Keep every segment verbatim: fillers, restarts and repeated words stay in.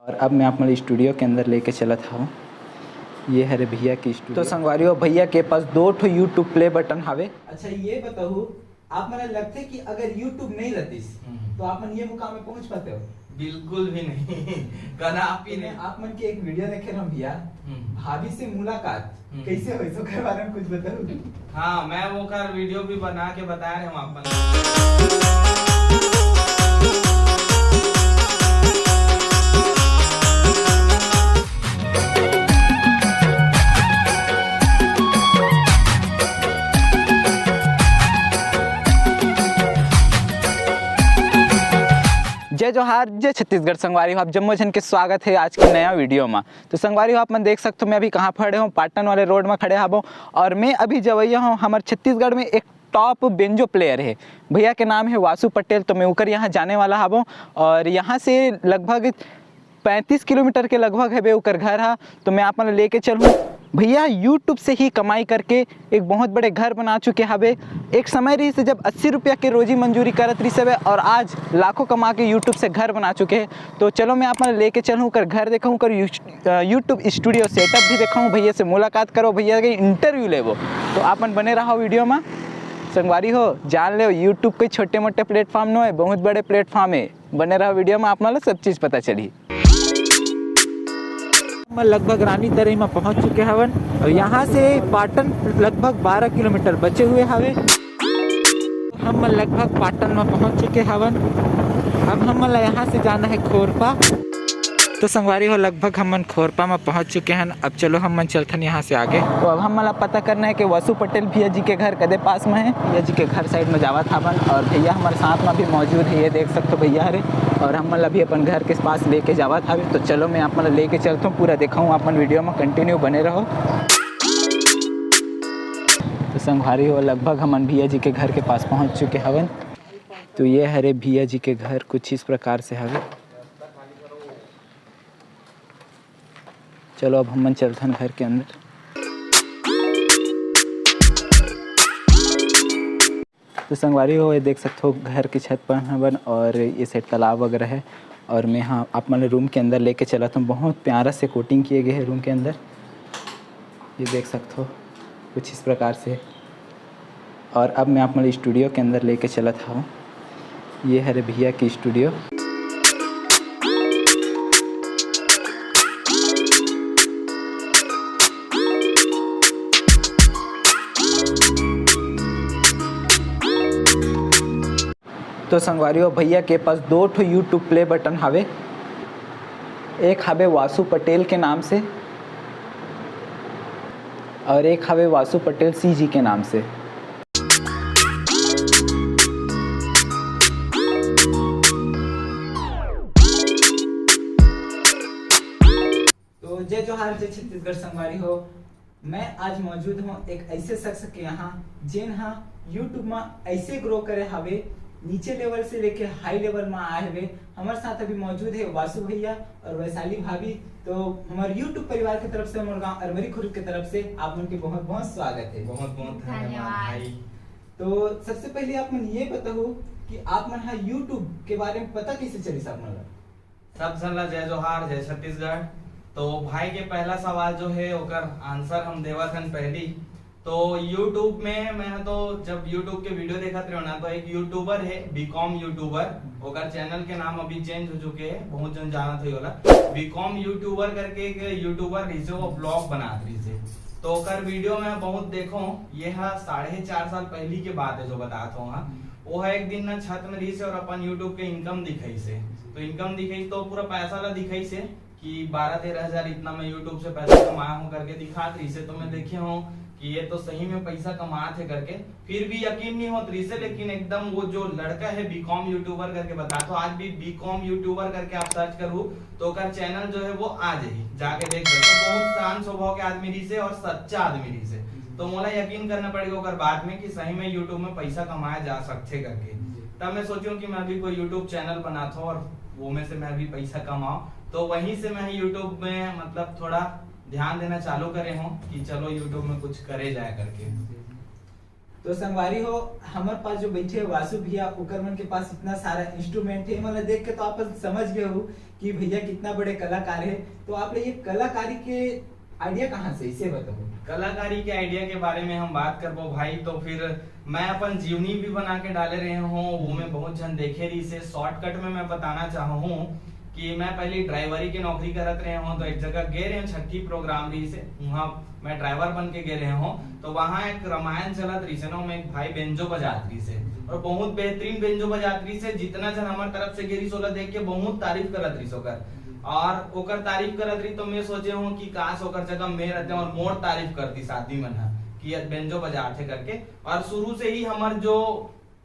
और अब मैं आप मन स्टूडियो के अंदर लेके चलत हूँ। ये हरे भैया की स्टूडियो। तो संगवारी हो, भैया के पास दो ठो YouTube प्ले बटन हवे। अच्छा, ये बताओ, आप मन ल लगथे कि अगर YouTube नहीं रहतिस, हम्म। तो आप मन ये मुकाम में पहुंच पाते हो? बिल्कुल भी नहीं। कदापि तो मैं नहीं। आप मन के एक वीडियो देखे रहूं भैया, हम्म। भाभी से मुलाकात हम्म। कैसे होइस, ओकर बारे में कुछ बताओ। हाँ, मैं ओकर वीडियो भी बना के बताए रहे हूँ आप मन। जय जोहार, जय छत्तीसगढ़। संगवारी हो, आप जम्मो झन के स्वागत है आज के नया वीडियो में। तो संगवारी हो, आप मन देख सकते हो, मैं अभी कहाँ खड़े हूँ, पाटन वाले रोड में खड़े हबो। और मैं अभी जवैया हूँ, हमारे छत्तीसगढ़ में एक टॉप बेंजो प्लेयर है, भैया के नाम है वासु पटेल। तो मैं उकर यहाँ जाने वाला हबो और यहाँ से लगभग पैंतीस किलोमीटर के लगभग हवे उकर घर हा। तो मैं आप मन ल लेके चलूँ। भैया YouTube से ही कमाई करके एक बहुत बड़े घर बना चुके हवे। एक समय रहिस जब अस्सी रुपया के रोजी मंजूरी करत रहिस हवे और आज लाखों कमा के YouTube से घर बना चुके हैं। तो चलो मैं आप मन ल लेके चलूँ उकर घर, देखूँ उकर you-, uh, YouTube studio setup भी देखूँ, भैया से मुलाकात करो, भैया के इंटरव्यू लेबो। तो आप मन बने रहो वीडियो में। संगवारी हो, जान ले YouTube कोई छोटे मोटे प्लेटफॉर्म नो है, बहुत बड़े प्लेटफॉर्म है। बने रहो वीडियो में, आप मन ल सब चीज पता चली। हम लगभग रानी तरई में पहुंच चुके हवन और यहाँ से पाटन लगभग बारह किलोमीटर बचे हुए हवे। हम लगभग पाटन में पहुंच चुके हवन। अब हम ला यहाँ से जाना है खोरपा। तो संगवारी हो, लगभग हमन खोरपा में पहुंच चुके हैं। अब चलो हमन चलथन यहाँ से आगे। तो अब हमन ला पता करना है कि वासु पटेल भैया जी के घर कदे पास में है। भैया जी के घर साइड में जावत हावन और भैया हमारे साथ में भी मौजूद है, ये देख सकते हो भैया हरे। और हमन ला भी अपन घर के पास लेके जावत हावे। तो चलो मैं आप मन ला लेके चलता हूँ, पूरा दिखाऊँ, अपन वीडियो में कंटिन्यू बने रहो। तो संगवारी हो, लगभग हमन भैया जी के घर के पास पहुँच चुके हवन। तो ये हरे भैया जी के घर कुछ इस प्रकार से हवे। चलो अब हमन चलथन घर के अंदर। तो संगवारी हो, ये देख सकते हो घर के छत पर हवन और ये साइड तालाब वगैरह है। और मैं हाँ आप मन रूम के अंदर लेके चलत हूँ। बहुत प्यारा से कोटिंग किए गए हैं रूम के अंदर, ये देख सकते हो कुछ इस प्रकार से। और अब मैं आप मन स्टूडियो के अंदर लेके चलत हूँ। ये हरे भैया की स्टूडियो। तो संगवारी हो, भैया के पास दो ठो YouTube प्ले बटन हवे, एक हवे वासु पटेल के नाम से और एक हवे वासु पटेल सीजी के नाम से। तो जय जोहार, जय छत्तीसगढ़ संगवारी हो। मैं आज मौजूद हूँ एक ऐसे शख्स के यहाँ, जेन हा YouTube में ऐसे ग्रो करे हवे, नीचे लेवल से लेके हाई लेवल में आए हवे। हमारे साथ अभी मौजूद है वासु भैया और वैशाली भाभी। तो हमारे YouTube परिवार की तरफ से, हमारे गांव अरमरी खुर्द की तरफ से आप उनके बहुत बहुत स्वागत है। बहुत बहुत धन्यवाद धन्यवाद। भाई। तो सबसे पहले आप मन ये बताओ कि आप मन हा YouTube के बारे में पता कैसे चलिस आप मन ला? सब झन ला जय जोहार, जय छत्तीसगढ़। तो भाई के पहला सवाल जो है, ओकर आंसर हम देवत हन पहली। तो YouTube में मैं तो जब YouTube के वीडियो देखत रहे ना, तो एक यूट्यूबर है, बीकॉम यूट्यूबर, ओकर चैनल के नाम अभी चेंज हो चुके हैं, बहुत जन जानत है ओला। बीकॉम यूट्यूबर करके एक यूट्यूबर रहिसे, वो ब्लॉग बनात रहिसे। तो ओकर वीडियो मैं बहुत देखो, ये हा साढ़े चार साल पहली के बात है जो बतात हो। हाँ, वो है एक दिन ना छत में रहिसे और अपन YouTube के इनकम दिखाइसे। तो इनकम दिखाइसे तो पूरा पैसा ला दिखाइसे कि बारह तेरह हजार इतना मैं YouTube से पैसा कमाया हूँ करके दिखात रहिसे। तो मैं देखे हूँ कि ये तो सही में पैसा कमात है करके, फिर भी यकीन नहीं होत रहिसे। लेकिन एकदम वो जो लड़का है बीकॉम यूट्यूबर करके बतात हो, आज भी बीकॉम यूट्यूबर करके आप सर्च करू तो ओकर चैनल जो है वो आ जाही, जाके देख सकते हो। बहुत शांत स्वभाव के आदमी रहिसे और सच्चा आदमी रहिसे। तो मोला यकीन करना पड़ेगा ओकर बात में कि सही में YouTube में पैसा कमाया जा सकथे करके। जी। तब मैं सोचूं कि मैं भी कोई YouTube चैनल बनाता हूँ और वो में से मैं भी पैसा कमाऊँ। तो वहीं से मैं YouTube में मतलब थोड़ा ध्यान देना चालू करे हूँ कि चलो YouTube में कुछ करे जाए करके। जी। तो संगवारी हो, हमर पास जो बैठे हे वासु भैया, ओकर मन के पास इतना सारा इंस्ट्रूमेंट हे, मतलब देख के तो आप समझ गए हो कि भैया कितना बड़े कलाकार हे। तो आप ले ये कलाकारी के आइडिया कहाँ से, इसे बताओ। कलाकारी के आइडिया के बारे में हम बात करबो भाई, तो फिर मैं अपन जीवनी भी बना के डाले रहे हों, वो में बहुत झन देखे रहिस हे। शॉर्टकट में मैं बताना चाहूँ कि मैं पहले ड्राइवरी के नौकरी करत रहे हों, तो एक जगह गे रहे हों, छट्ठी प्रोग्राम रहिस हे, वहाँ मैं ड्राइवर बन के गे रहे हों, तो वहाँ एक रामायण चलत रहिस हे ना, ओमे एक भाई बेंजो बजात रहिस हे, और बहुत बेहतरीन बेंजो बजात रहिस हे। जितना झन हमर तरफ से गे रहिस, ओला देख के बहुत तारीफ करत रहिस ओकर, और ओकर तारीफ करत रहिस, तो मैं सोचे हों कि काश ओकर जगह मैं रहते और मोर तारीफ करतिस आदमी मन ह कि ये बेंजो बजात हे करके। और शुरू से ही हमर जो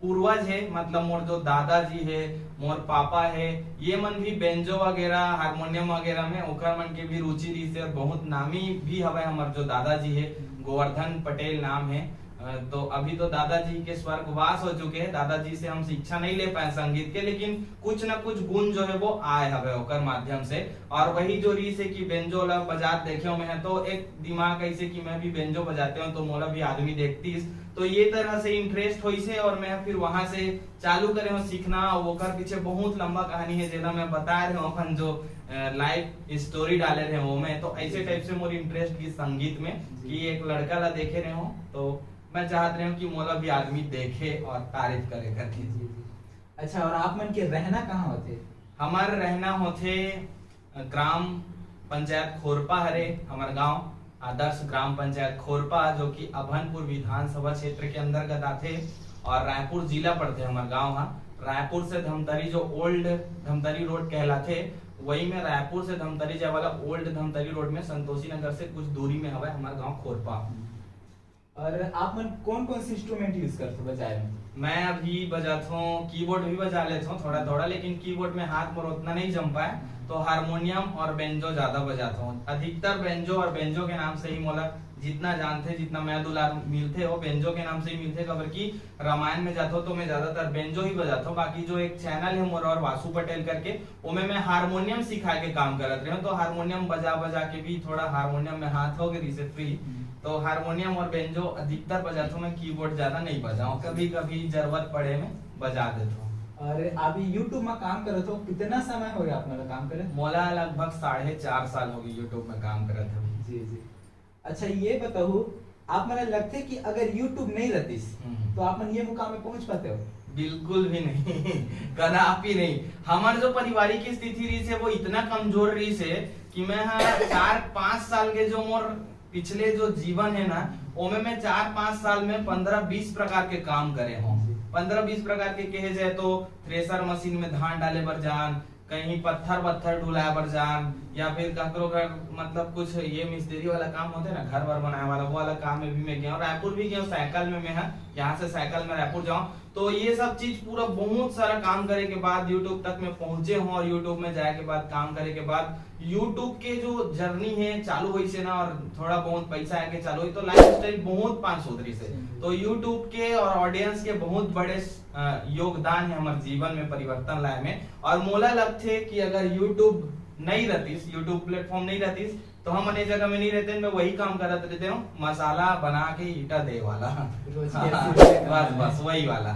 पूर्वज हे, मतलब मोर जो दादाजी हे, मोर पापा हे, ये मन भी बेंजो वगैरह, हारमोनियम वगैरह में ओकर मन के भी रुचि रहिस हे, और बहुत नामी भी हवय हमर जो दादाजी हे, गोवर्धन पटेल नाम हे। अ, तो अभी तो दादाजी के स्वर्गवास हो चुके हैं, दादाजी से हम शिक्षा नहीं ले पाए संगीत के, लेकिन कुछ ना कुछ गुण जो है वो आए हवे ओकर माध्यम से। और वही जो रहिस हे कि बेंजो ला बजात देखे हों मैं ह, तो एक दिमाग ऐसे कि मैं भी बेंजो बजाते हों तो मोला भी आदमी देखतिस, तो ये तरह से इंटरेस्ट होइस हे और मैं फिर वहां से चालू करे हों सीखना। ओकर पीछे बहुत लंबा कहानी हे, जेला मैं बताए रहे हों अपन जो लाइव स्टोरी डाले रहे हों मैं, तो ऐसे टाइप से मोर इंटरेस्ट गिस संगीत में कि एक लड़का ला देखे रहे हों, तो मैं चाहत रहे हों कि मोला भी आदमी देखे और तारीफ करे करके। जी, जी। अच्छा, और आप मन के रहना कहाँ होथे? हमार रहना होथे ग्राम पंचायत खोरपा हरे, हमर गांव आदर्श ग्राम पंचायत खोरपा, जो कि अभनपुर विधानसभा क्षेत्र के अंतर्गत आथे और रायपुर जिला पड़थे हमर गांव हा। रायपुर से धमतरी जो ओल्ड धमतरी रोड कहलाथे, वही में रायपुर से धमतरी जाए वाला ओल्ड धमतरी रोड में संतोषी नगर से कुछ दूरी में हवय हमर गांव खोरपा। और आप मन कौन कौन से इंस्ट्रूमेंट यूज करथो बजाए में? मैं अभी बजाथों, कीबोर्ड भी बजा लेथों थोड़ा थोड़ा, लेकिन कीबोर्ड में हाथ मोर उतना नहीं जम पाए, तो हारमोनियम और बेंजो ज्यादा बजाथों। अधिकतर बेंजो और बेंजो के नाम से ही मोला जितना जानथे, जितना मैं दुलार मिलथे, वो बेंजो के नाम से ही मिलथे, काबर कि रामायण में जाथों तो मैं ज्यादातर बेंजो ही बजाथों। बाकी जो एक चैनल है मोर और वासु पटेल करके, ओमे मैं हारमोनियम सिखाए के काम करत रहे हों, तो हारमोनियम बजा बजा के भी थोड़ा हारमोनियम में हाथ हो गए रिसे फ्री, तो हारमोनियम और बेंजो अधिकतर बजाथों मैं, कीबोर्ड ज्यादा नहीं बजाओं, कभी कभी जरूरत पड़े में बजा देथों। और अभी YouTube में काम करत हो, कितना समय हो गया आप मतलब काम करे? मोला लगभग साढ़े चार साल हो गए YouTube में काम करत हवे। जी, जी। अच्छा, ये बताओ, आप मन लगथे कि अगर YouTube नहीं रहतिस, हम्म। तो आप मन ये मुकाम में पहुंच पाते हो? बिल्कुल भी नहीं। कदापि नहीं। हमर जो पारिवारिक स्थिति रहिस हे, वो इतना कमजोर रहिस हे कि मैं हा चार पाँच साल के जो मोर पिछले जो जीवन है ना, ओमे मैं चार पाँच साल में पन्द्रह बीस प्रकार के काम करे हों। जी। पन्द्रह बीस प्रकार के कहे जाए तो थ्रेसर मशीन में धान डाले बर जान, कहीं पत्थर वत्थर डुलाए बर जान, या फिर ककरो घर मतलब कुछ ये मिस्त्री वाला काम होथे ना, घर वर बनाए वाला, वो वाला काम में भी मैं गया हूँ। रायपुर भी गया हूँ साइकिल में, मैं ह यहाँ से साइकिल में रायपुर जाऊँ, तो ये सब चीज पूरा बहुत सारा काम करे के बाद, YouTube तक मैं पहुंचे हूँ और YouTube में जाए के बाद, काम करे के बाद, YouTube के जो जर्नी है चालू होइस हे ना, और थोड़ा बहुत पैसा आए के चालू होइस, तो लाइफस्टाइल बहुत पाँच सौ उतरिस हे। हम्म। तो YouTube के और ऑडियंस के बहुत बड़े अ, योगदान है हमर जीवन में परिवर्तन लाए में। और मोला लगथे कि अगर YouTube नहीं रहतिस, YouTube प्लेटफॉर्म नहीं रहतिस, तो हम ए जगह में नहीं रहते, मैं वही काम करत रहते हूँ, मसाला बना के ईटा दे वाला। रोज की हाँ, ऐसी रोटी बस, बना बस, है। वही वाला।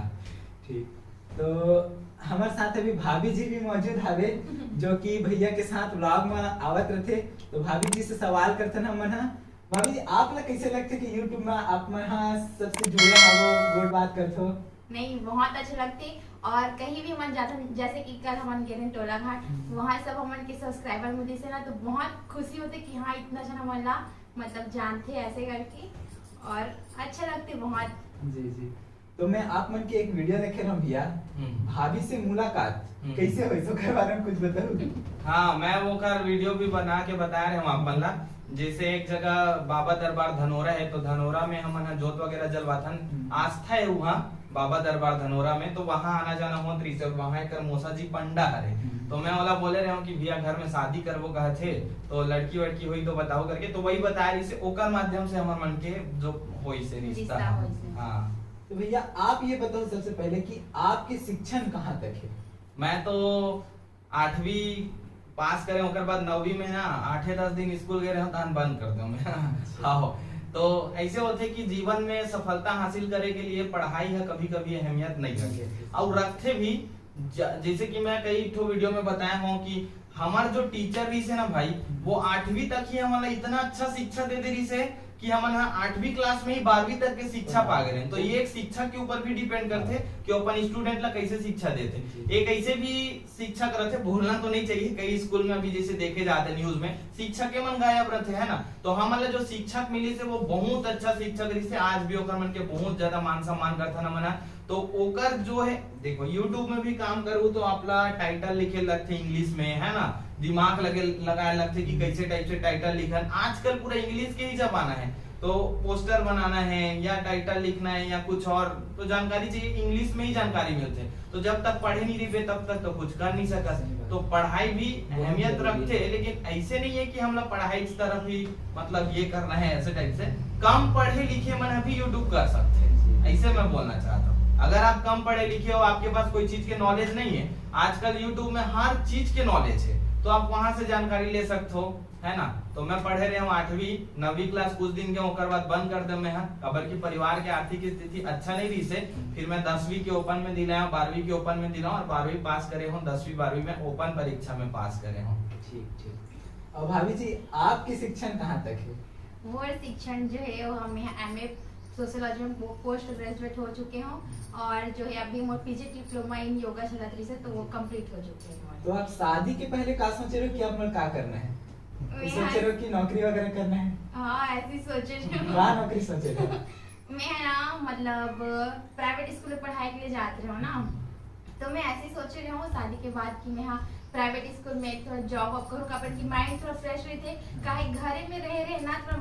ठीक, तो हमारे साथ अभी भाभी जी भी मौजूद हवे, जो कि भैया के साथ व्लॉग में आवत रहथे। तो भाभी जी से सवाल करथन हमन हा, भाभी जी, आप ला कैसे लगथे कि YouTube में आप मन हा सबसे जुड़े हवो, गोठ बात करथो? नहीं, बहुत अच्छा लगथे। और कहीं भी हमन जाथन, जैसे कि कल हमन गे रहेन टोला घाट, हम्म। वहाँ सब हमन के सब्सक्राइबर मिलिस हे ना, तो बहुत खुशी होथे कि हाँ, इतना जन हमन ला मतलब जानथे ऐसे करके, और अच्छा लगथे बहुत। जी, जी। तो मैं आप मन के एक वीडियो देखे रहूं भैया, हम्म। भाभी से मुलाकात हम्म। कैसे होइस, ओकर बारे में कुछ बताओ। हाँ, मैं ओकर वीडियो भी बना के बताए रहे हूँ आप मन ला। जैसे एक जगह बाबा दरबार धनोरा है, तो धनोरा में हमन ह जोत वगैरह जलवाथन, हम्म। आस्था है वहाँ बाबा दरबार धनोरा में, तो वहाँ आना जाना होत रहिस हे, और वहाँ एक मोसा जी पंडा हरे। हम्म। तो मैं ओला बोले रहे हूँ कि भैया, घर में शादी करबो कहत हे, तो लड़की वड़की होई तो बताओ करके, तो वही बताए रहिस हे, ओकर माध्यम से हमर मन के जो होइस हे रिश्ता। रिश्ता होइस हे। हाँ। तो भैया, आप ये बताओ सबसे पहले कि आपके शिक्षण कहाँ तक है? मैं तो आठवीं पास करे, ओकर बाद नौवीं में ना आठे दस दिन स्कूल गए रहे, तहन बंद कर दे मैं। अच्छा। हाँ, तो ऐसे होथे कि जीवन में सफलता हासिल करे के लिए पढ़ाई ह कभी-कभी अहमियत नहीं रखे, अउ रखथे भी। ज-, जैसे कि मैं कई ठो वीडियो में बताया हूँ कि हमार जो टीचर रहिस हे ना भाई, वो आठवीं तक ही हमन ला इतना अच्छा शिक्षा दे दे रहिस हे कि हमन ह आठवीं क्लास में ही बारहवीं तक के शिक्षा पा गए रहेन। तो ये एक शिक्षक के ऊपर भी डिपेंड करथे कि वो अपन स्टूडेंट ला कैसे शिक्षा देथे। एक ऐसे भी शिक्षक रहथे, भूलना तो नहीं चाहिए, कई स्कूल में अभी जैसे देखे जाते न्यूज में, शिक्षक के मन गायब रहथे, है ना? तो हमन ला जो शिक्षक मिलिस हे, वो बहुत अच्छा शिक्षक रहिस हे। आज भी ओकर मन के बहुत ज्यादा मान सम्मान करथन हमन ह। तो ओकर जो है, देखो, YouTube में भी काम करू तो आपला टाइटल लिखे लगथे इंग्लिश में, है ना? दिमाग लगे, लगाए लगथे कि कैसे टाइप से टाइटल लिखन। आजकल पूरा इंग्लिश के ही जमाना है, तो पोस्टर बनाना है या टाइटल लिखना है या कुछ और, तो जानकारी चाहिए, इंग्लिश में ही जानकारी मिलथे। तो जब तक पढ़े नहीं रहिबे, तब तक तो कुछ कर नहीं सकस। तो पढ़ाई भी बहुत अहमियत जरूरी रखथे, है। लेकिन ऐसे नहीं है कि हम लोग पढ़ाई की तरफ ही, मतलब, ये करना है ऐसे टाइप से। कम पढ़े लिखे मन भी YouTube कर सकथे, ऐसे मैं बोलना चाहता हूँ। अगर आप कम पढ़े लिखे हो, आपके पास कोई चीज के नॉलेज नहीं है, आजकल YouTube में हर चीज के नॉलेज है, तो आप वहां से जानकारी ले सकते हो, है ना? तो मैं पढ़े रहे हूँ आठवीं, नवीं क्लास कुछ दिन के, ओकर बाद बंद कर दे मैं ह, काबर कि परिवार के आर्थिक स्थिति अच्छा नहीं रहिस हे। फिर मैं दसवीं के ओपन में दिलाया, बारहवीं के ओपन में दिलाया और बारहवीं पास करे हूँ, दसवीं बारहवीं में ओपन परीक्षा में पास करे हूँ। ठीक, ठीक। और भाभी जी, आपके शिक्षण कहाँ तक है? मोर शिक्षण जो है, वो हम यहाँ एमए सोशियोलॉजी में पो-, पोस्ट ग्रेजुएट हो चुके हूँ और जो है, अभी मोर पीजी डिप्लोमा इन योगा चलत रहिस हे, तो वो कंप्लीट हो चुके हैं। तो आप शादी के पहले का सोचे रहे हो कि आप मन का करना है? मैं सोचे रहे हो कि नौकरी वगैरह करना है? हाँ, ऐसे ही सोचे रहे हूँ। का नौकरी सोचे रहे हो? मैं है ना, मतलब, प्राइवेट स्कूल में पढ़ाई के लिए जात रहे हो ना, तो मैं ऐसे ही सोचे रहे हूँ शादी के बाद कि मैं, हाँ, प्राइवेट स्कूल में थोड़ा जॉब वॉब करूँ, काबर कि माइंड थोड़ा फ्रेश रहिथे। काहे घरे में रहे रहे ना, थोड़ा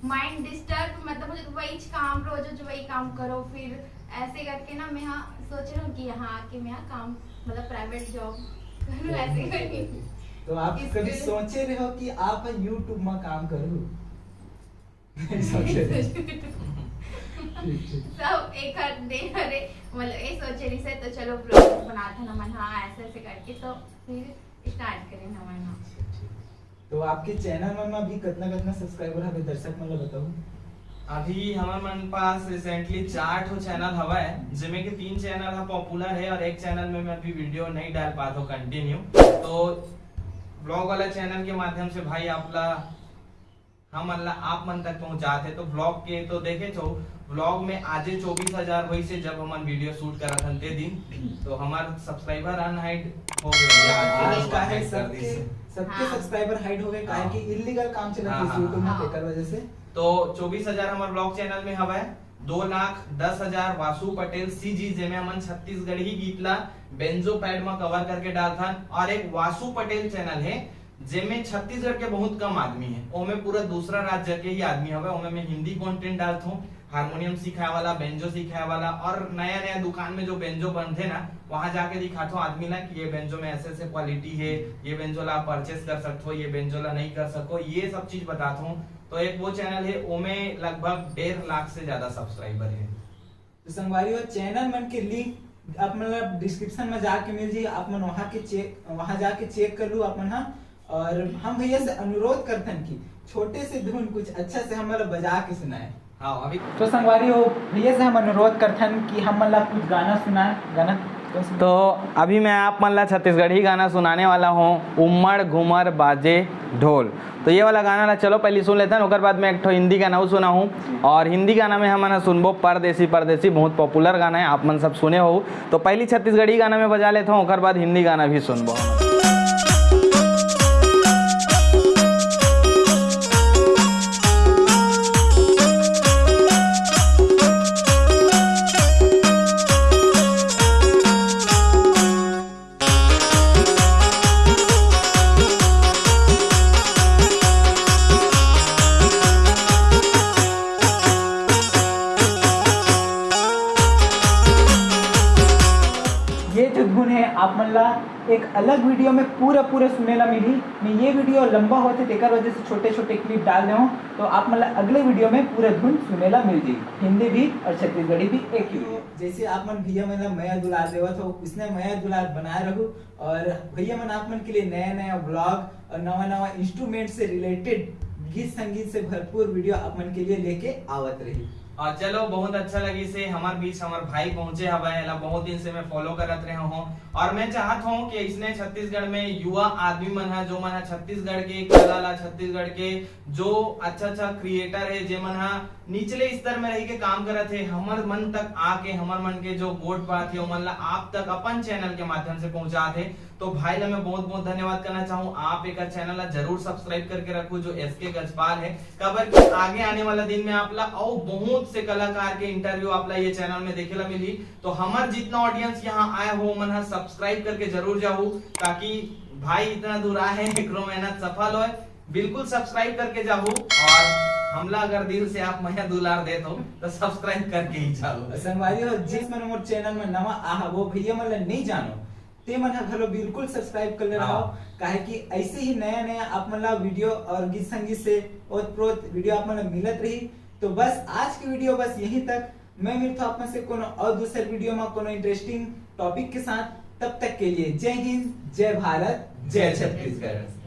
माइंड डिस्टर्ब, मतलब, हो जाता, वही काम, रोज रोज वही काम करो, फिर ऐसे करके ना मैं, हाँ, सोच रही हूँ कि यहाँ आके मैं, हाँ, काम, मतलब, प्राइवेट जॉब करूँ, ऐसे करके। तो आप कभी इसलिए सोचे रहे हो कि आप YouTube में काम करूँ? नहीं सोचे रहे। ठीक, ठीक। सब एक हर दे हरे, मतलब, ये सोचे रहिस हे, तो चलो ब्लॉग बनाथन हमन, हाँ, ऐसे ऐसे करके, तो फिर स्टार्ट करेन हमन, हाँ। तो आपके चैनल में अभी कितना, कितना सब्सक्राइबर हवे, दर्शक मन ला बताओ। अभी हमर मन पास रिसेंटली चार ठो चैनल हवय, जेमे के तीन चैनल ह पॉपुलर है और एक चैनल में मैं अभी वीडियो नहीं डाल पात हूँ कंटिन्यू। तो ब्लॉग वाला चैनल के माध्यम से भाई आप ला, हमन ला आप मन तक पहुंचात हे। तो ब्लॉग के तो देखे छो, ब्लॉग में आजे चौबीस हजार होइस हे, जब हमन वीडियो शूट करत हन ते दिन, तो हमार सब्सक्राइबर अनहाइड हो गए, या आज आज का है, हाइड कर सबके, दिस हे। सबके हाँ। सब्सक्राइबर हाइड हो गए, काहे हाँ। कि इलीगल काम चलत हाँ, है हाँ, YouTube में, हाँ। तेकर वजह से। तो चौबीस हजार हमार ब्लॉग चैनल में हवय, दो लाख दस हजार वासु पटेल सीजी, जेमे हमन छत्तीसगढ़ी गीत ला बेंजो पैड में कवर करके डालथन, और एक वासु पटेल चैनल है, जेमे छत्तीसगढ़ के बहुत कम आदमी है, ओमे पूरा दूसरा राज्य के ही आदमी हवे। ओमे मैं हिंदी कंटेंट डालथूं, हारमोनियम सिखाए वाला, बेंजो सिखाए वाला, और नया नया दुकान में जो बेंजो बनथे ना, वहां जाके दिखाथूं आदमी ला कि ये बेंजो में ऐसे ऐसे क्वालिटी है, ये बेंजो ला आप परचेस कर सकथो, ये बेंजो ला नहीं कर सको, ये सब चीज बताथूं। तो एक वो चैनल है, ओमे लगभग डेढ़ लाख से ज्यादा सब्सक्राइबर है। तो संगवारी हो, चैनल मन के लिंक आप मन ला डिस्क्रिप्शन में जाके मिल जाही, आप मन वहाँ के चेक, वहाँ जाके चेक कर लू आप मन हा। और हम भैया से अनुरोध करथन कि छोटे से धुन कुछ अच्छा से हमन ला बजा के सुनाए। हाँ, अभी तो संगवारी हो, भैया से हम अनुरोध करथन कि हमन ला कुछ गाना सुनाए। गाना कौन सा? तो अभी मैं आप मन ला छत्तीसगढ़ी गाना सुनाने वाला हूँ, उम्मड़ घुमर बाजे ढोल। तो ये वाला गाना ला चलो पहले सुन लेथन, ओकर बाद मैं एक ठो हिंदी गाना अउ सुनाहूँ। और हिंदी गाना में हमन ह सुनबो परदेसी परदेसी, बहुत पॉपुलर गाना है, आप मन सब सुने हो। तो पहली छत्तीसगढ़ी गाना में बजा लेथन, ओकर बाद हिंदी गाना भी सुनबो। ये जो धुन है, आप मन ला एक अलग वीडियो में पूरा पूरा सुने ला मिली। मैं ये वीडियो लंबा होथे, तेकर वजह से छोटे छोटे क्लिप डाल दे हूँ, तो आप मन ला अगले वीडियो में पूरा धुन सुने ला मिल जाही, हिंदी भी और छत्तीसगढ़ी भी एक ही वीडियो। जैसे आप मन भैया मन ला मया दुलार देवत हो, उसने मया दुलार बनाए रहू। और भैया मन आप मन के लिए नया नया व्लॉग और नवा नवा इंस्ट्रूमेंट से रिलेटेड गीत संगीत से भरपूर वीडियो आप मन के लिए लेके आवत रही। और चलो, बहुत अच्छा लगिस हे, हमर बीच हमर भाई पहुंचे हवय, एला बहुत दिन से मैं फॉलो करत रहे हूँ और मैं चाहत हूँ कि इसने छत्तीसगढ़ में युवा आदमी मन ह, जो मन ह छत्तीसगढ़ के कला ला, छत्तीसगढ़ के जो अच्छा अच्छा क्रिएटर हे, जे मन ह निचले स्तर में रह के काम करत हे, हमर मन तक आके हमर मन के जो गोठ बात हे ओमन ला आप तक अपन चैनल के माध्यम से पहुंचात हे। तो भाई ला मैं बहुत बहुत धन्यवाद करना चाहूँ। आप एक चैनल ला जरूर सब्सक्राइब करके रखू, जो एस के गजपाल है, काबर कि आगे आने वाला दिन में आप ला अउ बहुत से कलाकार के इंटरव्यू आप ला ये चैनल में देखे ला मिली। तो हमर जितना ऑडियंस यहाँ आए हो, मन ह सब्सक्राइब करके जरूर जाहू, ताकि भाई इतना दूर आए हैं, एकरो मेहनत सफल होए। बिल्कुल सब्सक्राइब करके जाहू और हमला अगर दिल से आप मया दुलार देत हो तो सब्सक्राइब करके ही जाहू। संगवारी हो, जिस मन मोर चैनल में नवा आहा वो भैया मन ला नहीं जानो, ते मन ह घलो बिल्कुल सब्सक्राइब कर ले हाँ। रहो, काहे कि ऐसे ही नया नया आप मन ला वीडियो और गीत संगीत से ओत प्रोत वीडियो आप मन ला मिलत रही। तो बस आज की वीडियो बस यहीं तक। मैं मिलता हूँ आप मन से कोनो और दूसर वीडियो में कोनो इंटरेस्टिंग टॉपिक के साथ। तब तक के लिए जय हिंद, जय भारत, जय छत्तीसगढ़।